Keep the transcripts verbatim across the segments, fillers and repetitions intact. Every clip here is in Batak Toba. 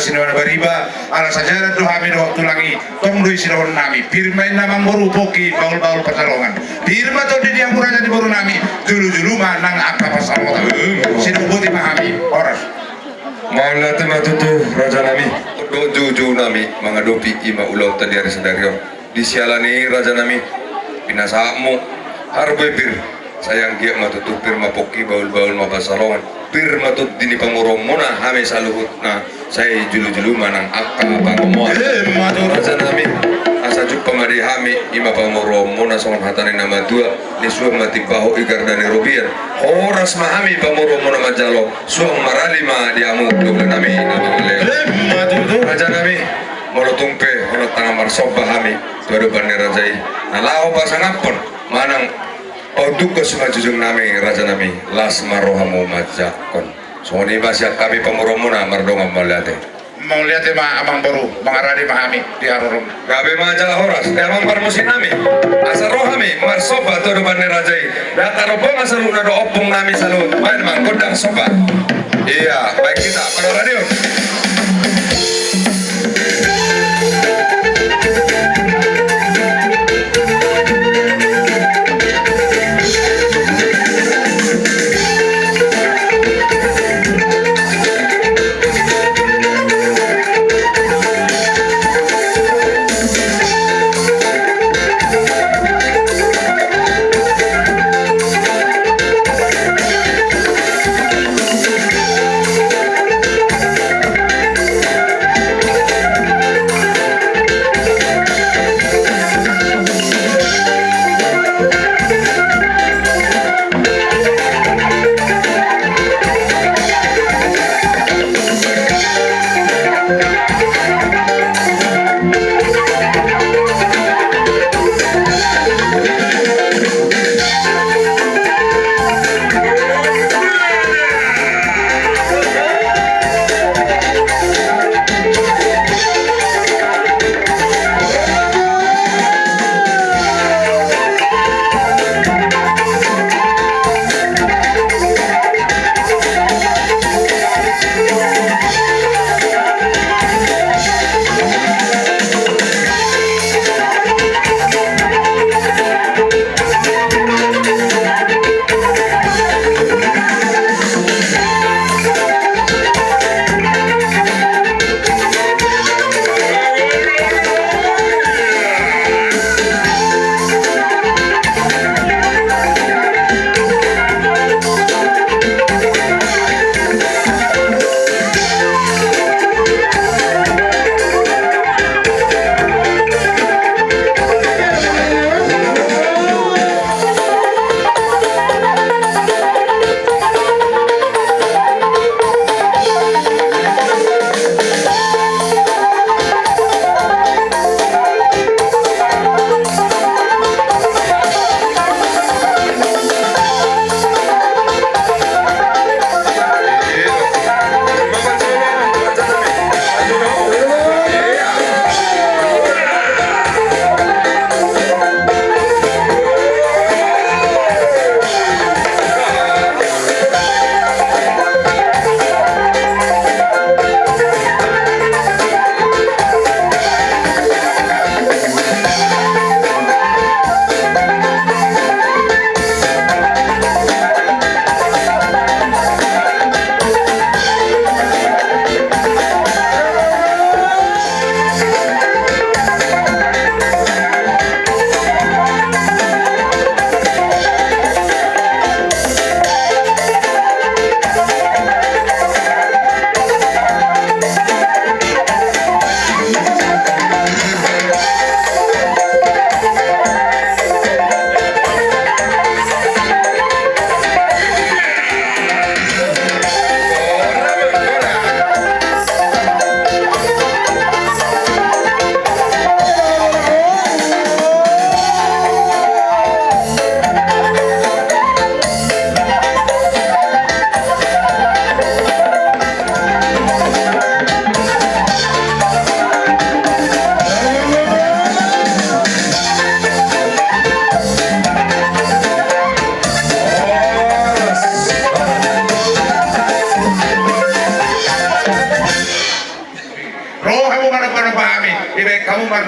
Sidohonon bariba, ala sajalan do hami dohot tulang i, tong do i sidohonon nami. Pir ma inna amangboru, pongki bahulbahul pansalongan. Pir ma tondi ni hamu raja ni boru nami, jolojolo ma nang angka pansalongan. Sidung boti ma hami, horas. Mauliate ma tutu raja nami. Dohot joujou nami mangadopi i ma ulaonta di ari sadari on. Di siala ni i raja nami, pinasahatmu, harbue pir, sai anggiat ma tutu pir ma pongki, bahulbahul ma pansalongan, pir ma tondi ni pamoruonmuna, hami saluhutna sai jolojolo ma nang angka pangomoan. Ima tutu. Raja nami, asa jumpang ma di hami i ma pamoruonmuna, songon hata ni na matua, nisuan ma timbaho i garda ni robean. Horas ma hami pamoruonmuna manjalo, suang marali ma di hamu dongan nami na mangalean. Ima tutu. Raja nami, molo tung pe holan tangan marsomba hami tu adopan ni raja i, na laho pasangaphon manang paundukhon simanjujung nami raja nami, las ma rohamu manjangkon. Songon i ma sian hami pamoruonmuna, mardongan mauliate. Mauliate ma amangboru, mangaradi ma hami di harorom. Gabe ma jala horas di amang parmusik nami. Asa ro hami marsomba tu adopan ni raja i. Dang tarombongan saluhutna do ompung nami saluhut. Baen ma gondang somba. Ia, baen hita pangaradion.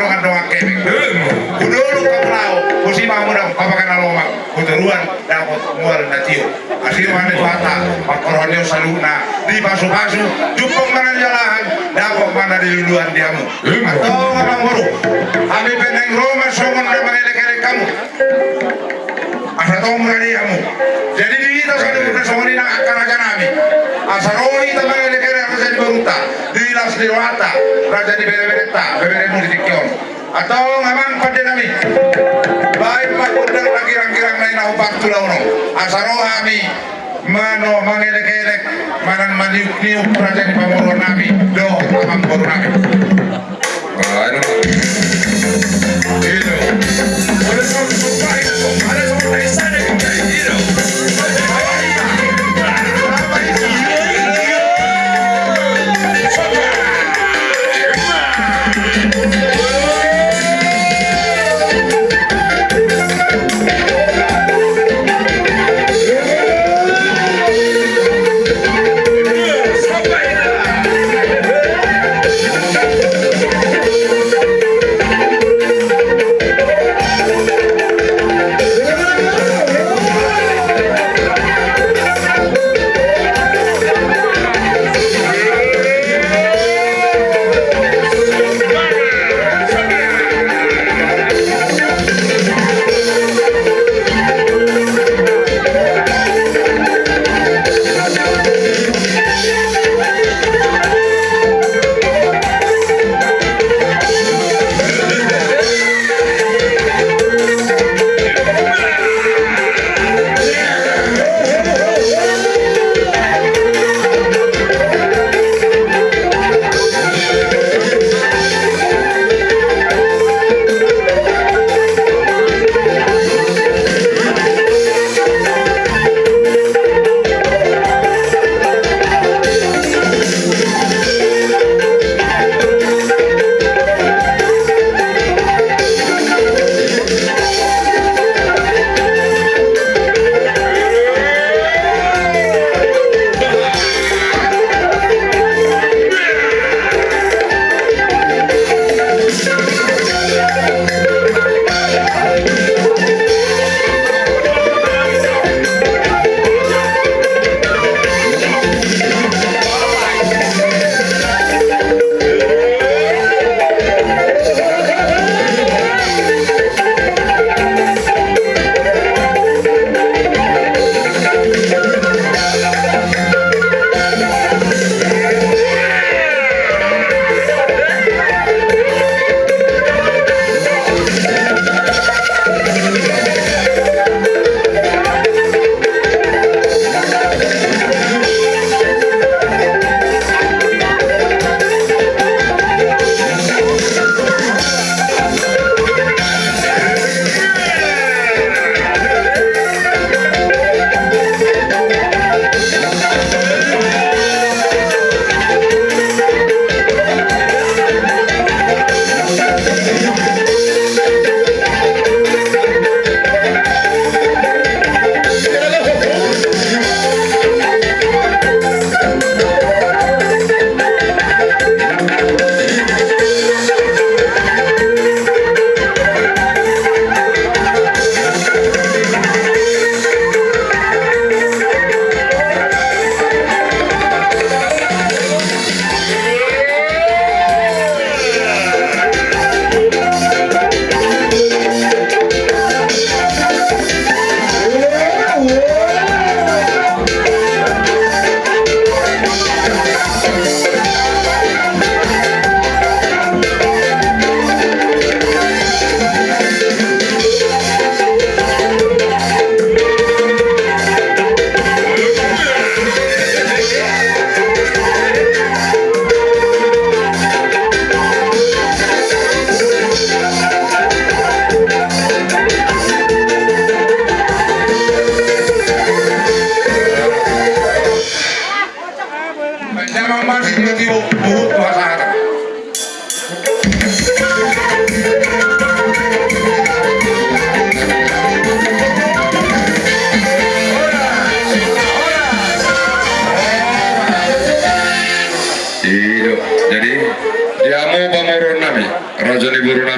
Dongan-dongan kemeng. Hudolok hamu laho, bosi ma hamu dapot papaga na lomak, hutoruan dapot mual na tio. Asi ma ni Tuhanta, pangkorhon ni on saluhutna, dipasupasu, jumpang ma na nialahan, dapot ma na niluluan di hamu. Antong amangboru, hami pe naeng ro ma songon na mangelekelek hamu. Asa tong rade hamu. Jadi di hita saluhutna songon i nang angka raja nami. Asa ro hita mangelekelek raja ni borunta, di las ni rohanta, raja ni bereberenta, beberemu di tingki on. Antong amang pande nami, baen ma gondang na girang-girang na i na hupartulaon on. Asa ro hami mano mangelekelek manang maniuk-niuk raja ni pamoruon nami dohot amangboru nami.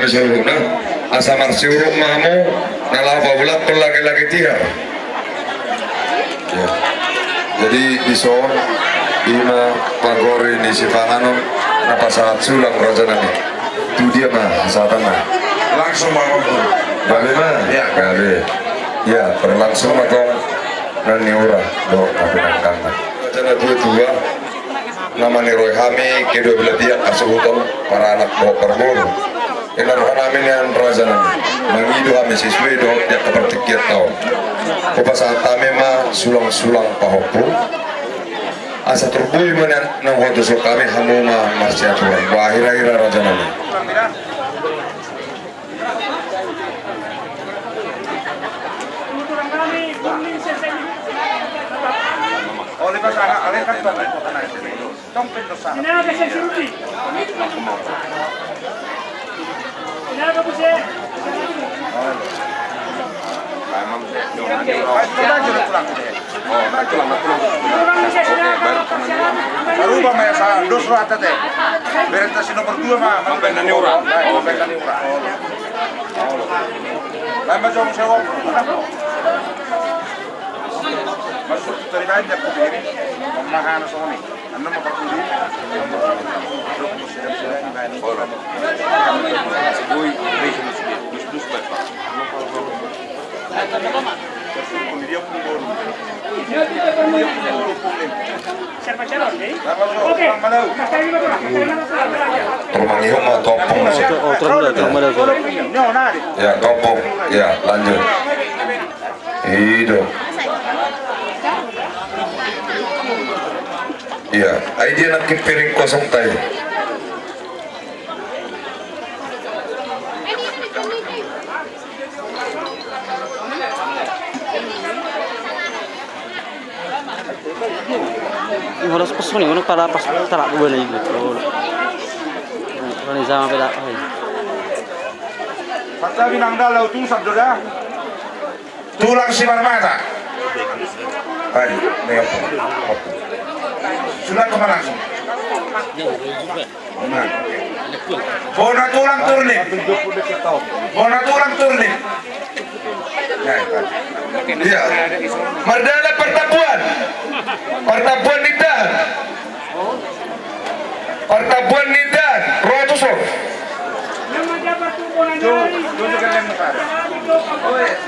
Saluhutna, asa marsiurung ma hamu na laho paulakhon lage-lage tihar. Ya. Jadi dison, ima pagori ni sipanganon na pasahat sulang raja nami. Tu dia ma, sahatanna. Langsung ma. Gabe ma? Ya. Gabe. Ya, berlangsung ma tong na niura dohot na pinangkangna. Raja na tua-tua. Na maniroi hami kedua belah pihak hasuhuton, paranak dohot parboru. Ina roha nami nian raja nami, mangido hami sisue dohot di angka partingkian taon. Hupasahat hami ma sulang-sulang pahompu. Asa turbui ma nian na huhatoshon hami, hamu ma marsiaturan. Bah, hira-hira raja nami. Taruba ma ya, sa dos rohanta te. Berenta si nomor dua ma, ma. Pembenan ni ura. Pembenan ni ura. Lama jong sewa. Masuk tu tadi banyak ku beri. Pemahaman songoni. Anda mau perkuli. Sebui, dus dus baik. Rumah ni rumah topung sih. Oh, terus mulai, terus mulai. Ya, topung. Ya, lanjut. Ido. Iya, ai dia nangkin piring kosong tai. Horas pas ni, mana pala pas tarak gua nih gitu. Mana sama peda. Patabi nang dalau tu sabdo da. Tulang Simarmata. Tadi, nih, apa? Sudah kemana langsung? Bona tulang Turnip. Bona tulang Turnip. Iya. Mardalan Partabuan. Partabuan Nindan. Partabuan Nindan. Rotuso.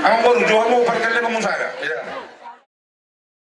Amang boru, jo hamu parkeleman musada. Iya.